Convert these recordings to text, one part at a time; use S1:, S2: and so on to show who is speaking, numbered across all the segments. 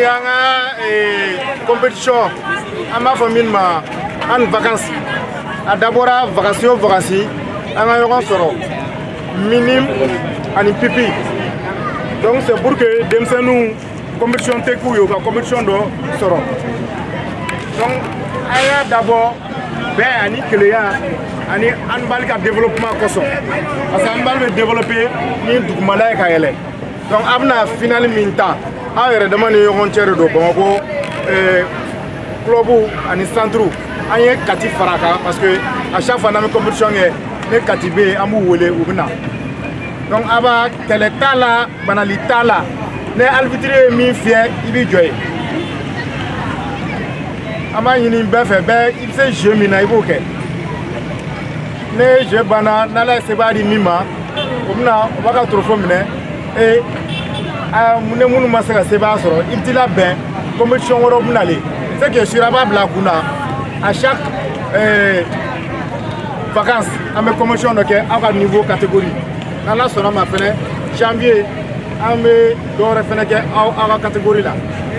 S1: An ka compétition, an b'a fɔ min ma hand vacances, a dabɔra vacances o vacances an ka ɲɔgɔn sɔrɔ minime ani pipi. Donc c'est pour que denmisɛnninw compétition tɛ k'u ye, u ka compétition dɔ sɔrɔ. Donc an y'a dabɔ bɛn ani kelenya ani handball ka développement kosɔn, parce que handball bɛ développer ni dugumala ye ka yɛlɛ. Donc a bɛna finale min ta, aw yɛrɛ dama ni ɲɔgɔn cɛ de don. Bamakɔ club ani centre, an ye Kati fara a kan, parce que à chaque fois n'an bɛ compétition kɛ, ne Kati bɛ yen, an b'u wele, u bɛ na. Donc a b'a kɛlɛ t'a la, banali t'a la. Ne arbitre ye min fiyɛ, i b'i jɔ yen. An b'a ɲini bɛɛ fɛ, bɛɛ i bɛ se jeu min na, i b'o kɛ. Ne jeu banna, n'Ala ye sebaaya di min ma, o bɛna o b'a ka trophée minɛ. E ne minnu ma se ka sebaaya sɔrɔ, i bɛ t'i labɛn, compétition wɛrɛw bɛ nalen. Ce qui est sûr, a b'a bila a kun na, à chaque vacances an bɛ compétition dɔ kɛ aw ka niveau catégorie. N'Ala sɔnna ma fɛnɛ, janvier an bɛ dɔwɛrɛ fɛnɛ kɛ aw ka catégorie la.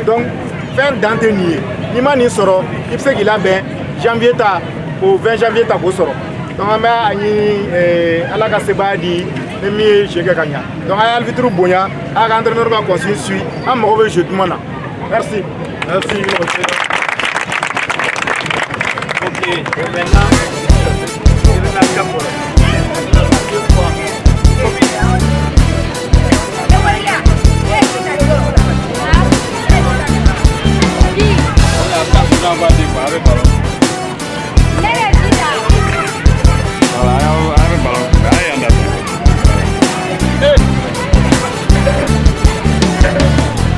S1: Donc fɛn dan tɛ nin ye. N'i ma nin sɔrɔ, i bɛ se k'i labɛn janvier ta, o 20 janvier ta k'o sɔrɔ. Donc an bɛ a ɲini Ala ka sebaaya di ni min ye jeu kɛ ka ɲa. Donc a ye arbitre bonya, a ka entraîneur ka consigne suit. An mago bɛ jeu duman na. Merci.
S2: Merci. Ok, et maintenant, je vais la cap. Deux fois. Voilà, an bɛ ballon kunbɛn, a ye yan daminɛ.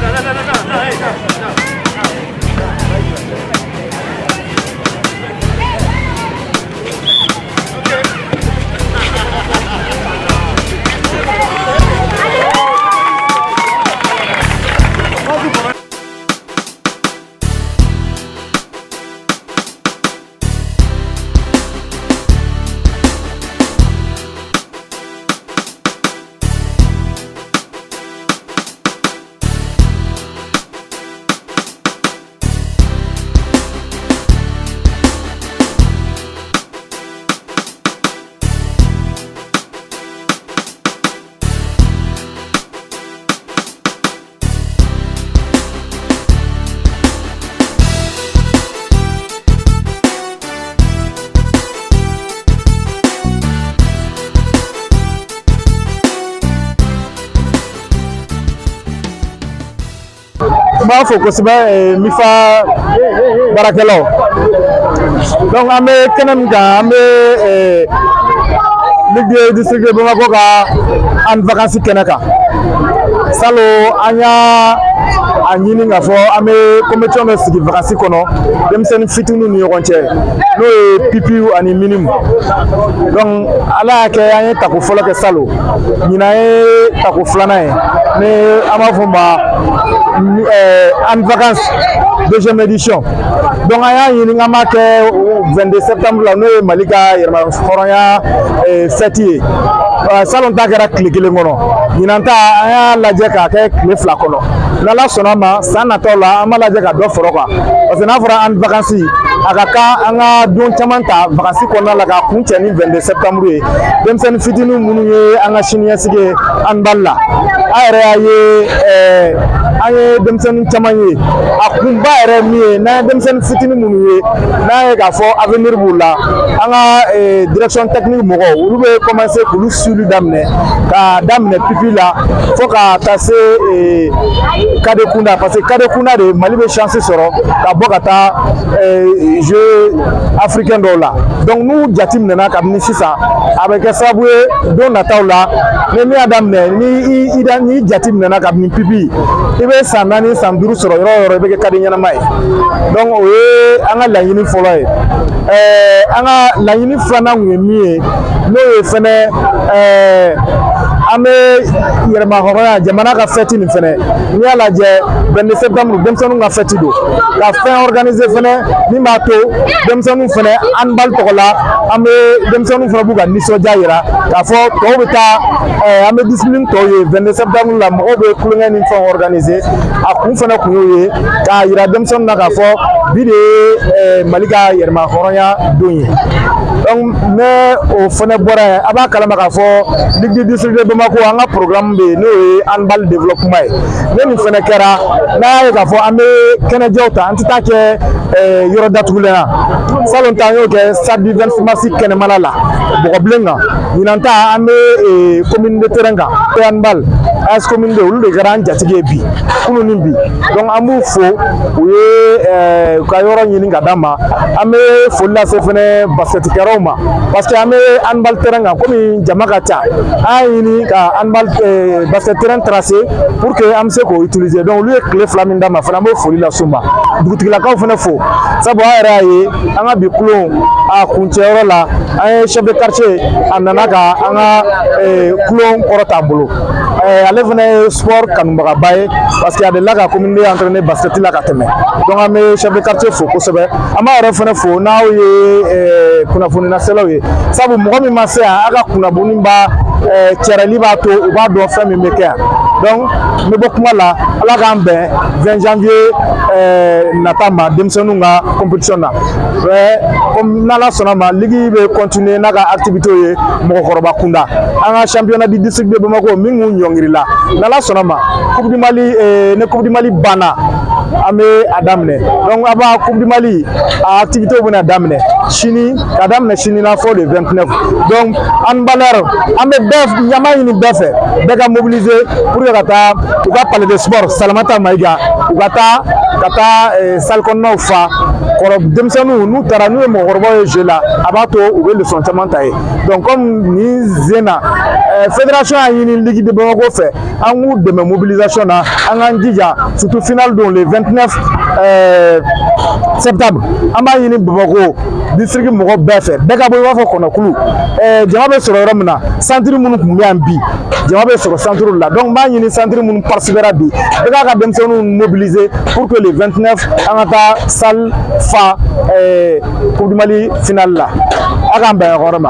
S2: Non, non, non, non, non, hey, non, non.
S1: N b'a fɔ kosɛbɛ, MIFA baarakɛlaw. Donc an bɛ kɛnɛ min kan, an bɛ Ligue de district de Bamakɔ ka hand vacances kɛnɛ kan. Salon an y'a a ɲini k'a fɔ an bɛ compétition dɔ sigi vacances kɔnɔ denmisɛnnin fitininw ni ɲɔgɔn cɛ, n'o ye pipiw ani minimes. Donc Ala y'a kɛ, an ye tako fɔlɔ kɛ salon, ɲinan ye tako filanan ye, ni an b'a fɔ ma hand vacances deuxième édition. Donc an y'a ɲini k'an b'a kɛ 22 septembre la, n'o ye Mali ka yɛrɛma hɔrɔnya fête ye. Salon ta kɛra tile kelen kɔnɔ, ɲinan ta an y'a lajɛ k'a kɛ tile 2 kɔnɔ. N'Ala sɔnna ma, san nataw la an b'a lajɛ ka dɔ fara o kan, parce que n'a fɔra hand vacances, a ka kan an ka don caman ta vacances kɔnɔna la k'a kun cɛ ni 22 septembre ye. Denmisɛnnin fitinin minnu ye an ka siniɲɛsigi ye handball la, an yɛrɛ y'a ye, an ye denmisɛnnin caman ye. A kunba yɛrɛ min ye, n'an ye denmisɛnnin fitinin minnu ye, n'an ye k'a fɔ avenir b'u la, an ka direction technique mɔgɔw, olu bɛ commencer k'olu suivre daminɛ, k'a daminɛ pipi la fo ka taa se cadet kunda, parce que cadet kunda de Mali bɛ chance sɔrɔ ka bɔ ka taa jeu africain dɔw la. Donc n'u jate minɛna kabini sisan, a bɛ kɛ sababu ye don nataw la. Ni min y'a daminɛ, ni i n'i jate minɛna kabini pipi, i bɛ san 4, san 5 sɔrɔ yɔrɔ o yɔrɔ, i bɛ kɛ cadet ɲɛnama ye. Donc o ye an ka laɲini fɔlɔ ye. An ka laɲini filanan kun ye min ye, n'o ye fɛnɛ an An bɛ yɛrɛmahɔrɔnya jamana ka fête nin fɛnɛ, n'i y'a lajɛ, 22 septembre, denmisɛnninw ka fête don, ka fɛn organiser fɛnɛ min b'a to denmisɛnninw fɛnɛ, handball tɔgɔ la, an bɛ denmisɛnninw fɛnɛ b'u ka nisɔndiya yira k'a fɔ tɔw bɛ taa an bɛ discipline tɔw ye. 22 septembre la, mɔgɔw bɛ tulonkɛ ni fɛnw organiser. A kun fɛnɛ kun y'o ye, k'a yira denmisɛnninw na k'a fɔ bi de ye Mali ka yɛrɛmahɔrɔnya don ye. Donc ne o fɛnɛ bɔra yen, a b'a kalama k'a fɔ Ligue du district de Bamako, an ka programme bɛ yen, n'o ye handball développement ye. Ne nin fɛnɛ kɛra n'a y'a ye k'a fɔ an bɛ kɛnɛjɛw ta, an tɛ taa kɛ yɔrɔ datugulen na. Salon ta, an y'o kɛ stade du 26 mars kɛnɛmana la, bɔgɔbilen kan. Ɲinan ta, an bɛ commune de terrain kan. Handball AS commune de, olu de kɛra an jatigi ye bi, kunun ni bi. Donc an b'u fo, u ye u ka yɔrɔ ɲini ka d'an ma. An bɛ foli lase fɛnɛ basketikɛlaw ma, parce que an bɛ handball terrain kan, komi jama ka ca, an y'a ɲini ka handball basket terrain tracer pour que an bɛ se k'o utiliser. Donc olu ye tile 2 min d'an ma fana, an b'o foli lase u ma. Dugutigilakaw fana fo, sabu an yɛrɛ y'a ye, an ka bi kulon a kuncɛyɔrɔ la, an ye chef de quartier, a nana ka an ka kulon kɔrɔta an bolo. Ale fana ye sport kanubagaba ye, parce que a delila ka commune entraîner basket la ka tɛmɛ. Donc an bɛ chef de quartier fo kosɛbɛ. An b'a yɛrɛ fana fo, n'aw ye kunnafoni laselaw ye, sabu mɔgɔ min ma se yan, a ka kunnafoni b'a cɛrɛli b'a to u b'a dɔn fɛn min bɛ kɛ yan. Donc n bɛ bɔ kuma la. Ala k'an bɛn 20 janvier nata ma, denmisɛnninw ka compétition na. Comme n'Ala sɔnna ma, ligue bɛ continuer n'a ka activité ye mɔgɔkɔrɔba kunda. An ka championnat du district de Bamako min kun ɲɔngirila, n'Ala sɔnna ma, Coupe du Mali, ni Coupe du Mali banna, an bɛ a daminɛ. Donc a b'a Coupe du Mali a activité bɛna daminɛ sini, ka daminɛ sini na fɔ le 29. Donc handballeur, an bɛ bɛɛ ɲama ɲini bɛɛ fɛ, bɛɛ ka mobiliser pour que ka taa u ka palais de sport Salamata Mayiga, u ka taa salle kɔnɔnaw fa kɔrɔ. Denmisɛnninw n'u taara, n'u ye mɔgɔkɔrɔbaw ye jeu la, a b'a to u bɛ leçon caman ta ye. Donc comme nin zen na, fédération y'a ɲini Ligue de Bamako fɛ, an k'u dɛmɛ mobilisation na, an k'an jija, surtout finale don le 29 septembre. An b'a ɲini Bamako district mɔgɔ bɛɛ fɛ, bɛɛ ka bɔ i b'a fɔ kɔnɔkulu. Jama bɛ sɔrɔ yɔrɔ min na, centre minnu tun bɛ yan bi, jama bɛ sɔrɔ centre la. Donc n b'a ɲini centre minnu participera bi, bɛɛ k'a ka denmisɛnninw mobiliser pour que le 29, an ka taa salle fa Coupe du Mali finale la. A k'an bɛn yɔrɔ ma.